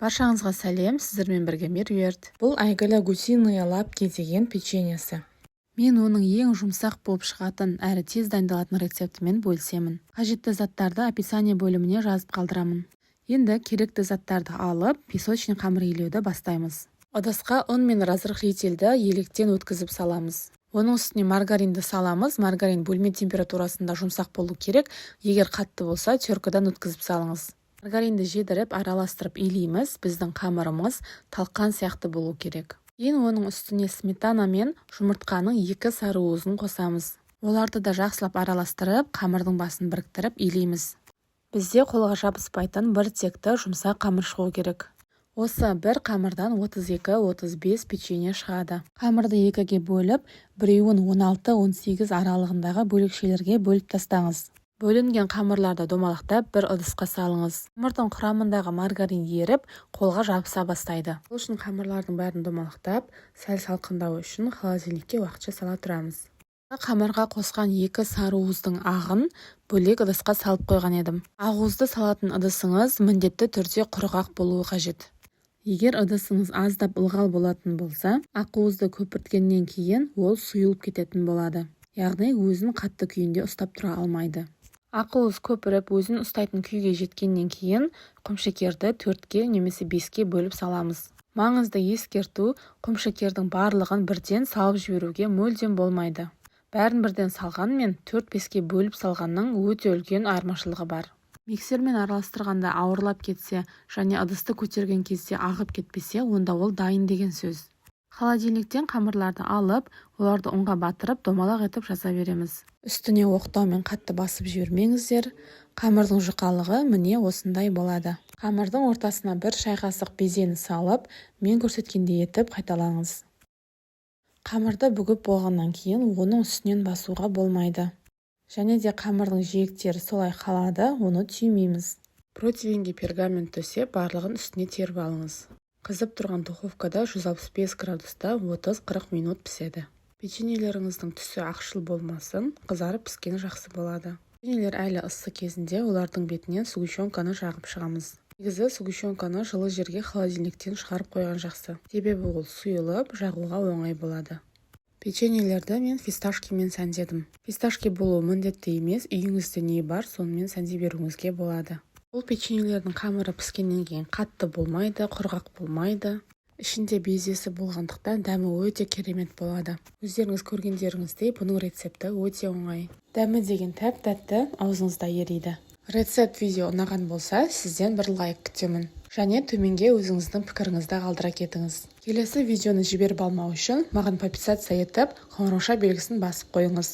Баршаңызға сәлем! Сіздермен бірге Меруерт. Бұл әйгілі гусиные лапки деген печеньесі. Мен оның ең жұмсақ болып шығатын әрі тез дайындалатын рецептімен бөлісемін. Қажетті заттарды описание бөліміне жазып қалдырамын. Енді керекті заттарды алып, песочный қамыр илеуді бастаймыз. Ыдысқа ұн мен разрыхлительді електен өткізіп саламыз. Оның үстіне маргаринді саламыз. Маргарин бөлме температурасында жұмсақ болу керек. Егер қатты болса, теркадан өткізіп салыңыз. Маргаринді жедіріп, араластырып илейміз. Біздің қамырымыз талқан сияқты болу керек. Кейін оның үстіне сметана мен жұмыртқаның екі сары уызын қосамыз. Оларды да жақсылап араластырып, қамырдың басын біріктіріп илейміз. Бізде қолға жабыспайтын бір текті жұмсақ қамыр шығу керек. Осы бір қамырдан 32-35 печенье шығады. Қамырды екіге бөліп, біреуін 16-18 аралығындағы бөлікшелерге бөліп тастаңыз. Бөлінген қамырларды домалақтап, бір ыдысқа салыңыз. Қамырдың құрамындағы маргарин еріп, қолға жабыса бастайды. Сол үшін қамырлардың бәрін домалақтап, сәл салқындауы үшін холодильникке уақытша сала тұрамыз. Қамырға қосқан екі сары уыздың ағын бөлек ыдысқа салып қойған едім. Ақуызды салатын ыдысыңыз міндетті түрде құрғақ болуы қажет. Егер ыдысыңыз аздап ылғал болатын болса, ақуызды көпірткеннен кейін ол сұйылып кететін болады, яғни өзін қатты күйінде ұстап тұра алмайды. Ақуыз көпіріп, өзін ұстайтын күйге жеткеннен кейін құмшекерді төртке немесе беске бөліп саламыз. Маңызды ескерту: құмшекердің барлығын бірден салып жіберуге мүлдем болмайды. Бәрін бірден салған мен 4-5-ке бөліп салғанның өте үлкен айырмашылығы бар. Миксермен араластырғанда ауырлап кетсе және ыдысты көтерген кезде ағып кетпесе, онда ол дайын деген сөз. Холодильниктен қамырларды алып, оларды ұнға батырып, домалақ етіп жаза береміз. Үстіне оқтаумен қатты басып жібермеңіздер. Қамырдың жұқалығы міне осындай болады. Қамырдың ортасына бір шай қасық безені салып, мен көрсеткендей етіп қайталаңыз. Қамырды бүгіп болғаннан кейін оның үстінен басуға болмайды. Және де қамырдың жиектері солай қалады, оны түймейміз. Противеньге пергамент төсеп, барлығын үстіне теріп алыңыз. Қызып тұрған духовкада 165 градуста 30-40 минут піседі. Печеньелеріңіздің түсі ақшыл болмасын, қызарып піскені жақсы болады. Печеньелер әлі ыссы кезінде олардың бетінен сгущенканы жағып шығамыз. Негізі сгущенканы жылы жерге, холодильниктен шығарып қойған жақсы, себебі ол сұйылып, жағуға оңай болады. Печеньелерді мен фисташкамен сәндедім. Фисташки болуы міндетті емес, үйіңізде не бар, сонымен сәндей беруіңізге болады. Бұл печеньелердің қамыры піскеннен кейін қатты болмайды, құрғақ болмайды. Ішінде безесі болғандықтан, дәмі өте керемет болады. Өздеріңіз көргендеріңіздей, бұның рецепті өте оңай. Дәмі деген тәп тәтті, аузыңызда ериді. Рецепт видео ұнаған болса, сізден бір лайк күтемін және төменге өзіңіздің пікіріңізді қалдыра кетіңіз. Келесі видеоны жіберіп алмау үшін маған подписаться етіп, қоңырауша белгісін басып қойыңыз.